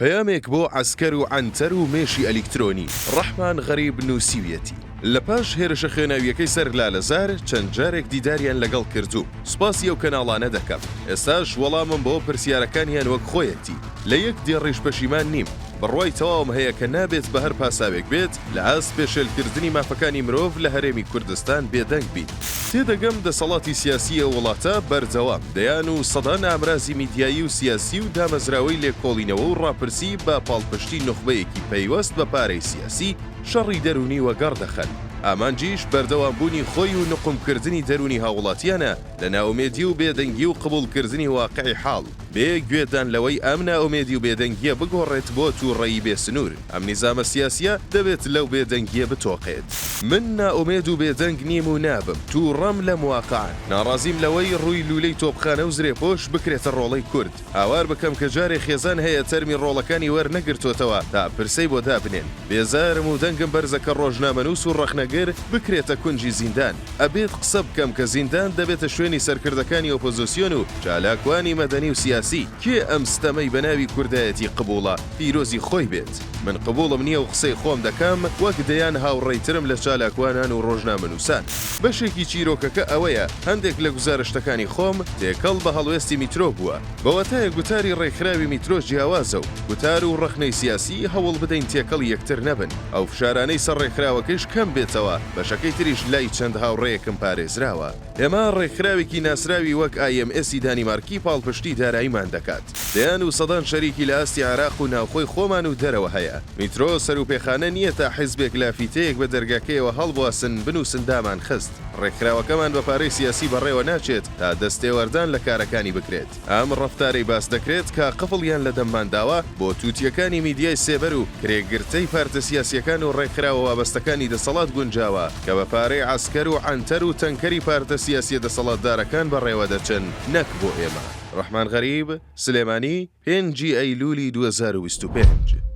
پەیامێک بۆ عەسکەر و عەنتەر و مێشی ئەلیکترۆنی، ڕەحمان غەریب نووسیویەتی، لە پاش هێرشە خوێناوییەکەی سەر لالەزار چەند جارێک دیداریان لەگەڵ کردووم، سوپاسی ئەو کەناڵانە دەکەم، ئێستاش وەڵامم بۆ پرسیارەکانیان وەک خۆیەتی، لە یەک دێڕیش پەشیمان نیم، بڕوای تەواوم هەیە کە نابێت بە هەر پاساوێک بێت لە ئاست پێشێلکردنی مافەکانی مرۆڤ لە هەرێمی کوردستان بێدەنگ بین. تێدەگەم دەسەڵاتی سیاسیی ئەو وڵاتە بەردەوام دەیان و سەدان ئامرازی میدیایی و سیاسی و دامەزراوەی لێکۆڵینەوە و ڕاپرسی بە پاڵپشتی نوخبەیەکی پەیوەست بە پارەی سیاسی شەڕی دەروونی وەگەڕ دەخەن. ئامانجیش بەردەوامبوونی خۆی و نوقمکردنی دەروونی هاووڵاتیانە لە نائومێدی و بێدەنگی و قبوڵکردنی واقعی حاڵ، بێ گوێدان لەوەی ئەم نائومێدی و بێدەنگییە بگۆڕێت بۆ تووڕەیی بێ سنوور. ئەم نیزامە سیاسییە دەبێت لەو بێدەنگییە بتۆقێت. من نائومێد و بێدەنگ نیم و نابم، تووڕەم لەم واقعە، ناڕازیم لەوەی ڕووی لوولەی تۆپخانە و زرێپۆش بکرێتە ڕۆڵەی کورد، هاوار بکەم کە جارێ خێزان هەیە تەرمی ڕۆڵەکانی وەرنەگرتۆتەوە تا پرسەی بۆ دابنێن. بێزارم و دەنگم بەرزە کە ڕۆژنامەنووس و ڕەخنەگر بکرێتە کونجی زیندان. ئەبێت قسە بکەم کە زیندان دەبێتە شوێنی سەرکردەکانی ئۆپۆزۆسیۆن و چالاکوانی مەدەنی و سیاسی. کێ ئەم ستەمەی بە ناوی کوردایەتی قبوڵە پیرۆزی خۆی بێت. من قبوڵم نییە و قسەی خۆم دەکەم وەک دەیان هاوڕێی ترم لە چالاکوانان و ڕۆژنامەنووسان. بەشێکی چیرۆکەکە ئەوەیە هەندێک لە گوزارشتەکانی خۆم تێکەڵ بە هەڵوێستی میترۆ بووە. بە واتایەک گوتاری ڕێکخراوی میترۆ جیاوازە و گوتار و ڕەخنەی سیاسی هەوڵ بدەین تێکەڵی یەکتر نەبن. ئەو فشارانەی سەر ڕێکخراوەکەیش کەم بێتەوە، بەشەکەی تریش لای چەند هاوڕێیەکم پارێزراوە. ئێمە ڕێکخراوێکی ناسراوی وەک IMS ی دانیمارکی پاڵپشتی داراییمان دەکات. دەیان و سەدان شەریکی لە ئاستی عێراق و ناوخۆی خۆمان و دەرەوە هەیە. میترۆ سەروپێخانە نییە تا حیزبێک لافیتەیەک بە دەرگاکەیەوە هەڵبواسن بنووسن دامانخست. ڕێکخراوەکەمان بە پارەی سیاسی بەڕێوە ناچێت تا دەستێوەردان لە کارەکانی بکرێت. ئەم ڕەفتارەی باس دەکرێت کە قفڵیان لە دەممان داوە بۆ توتیەکانی میدیای سێبەر و کرێگرتەی پارتە سیاسیەکان و ڕێکخراوە وابەستەکانی دەسەڵات گونجاوە کە بە پارەی عەسکەر و عەنتەر و تەنکەری پارتە سیاسیە دەسەڵاتدارەکان بەڕێوە دەچن نەک بۆ ئێمە. ڕەحمان غەریب، سلێمانی، پێنجی ئەیلولی 2025.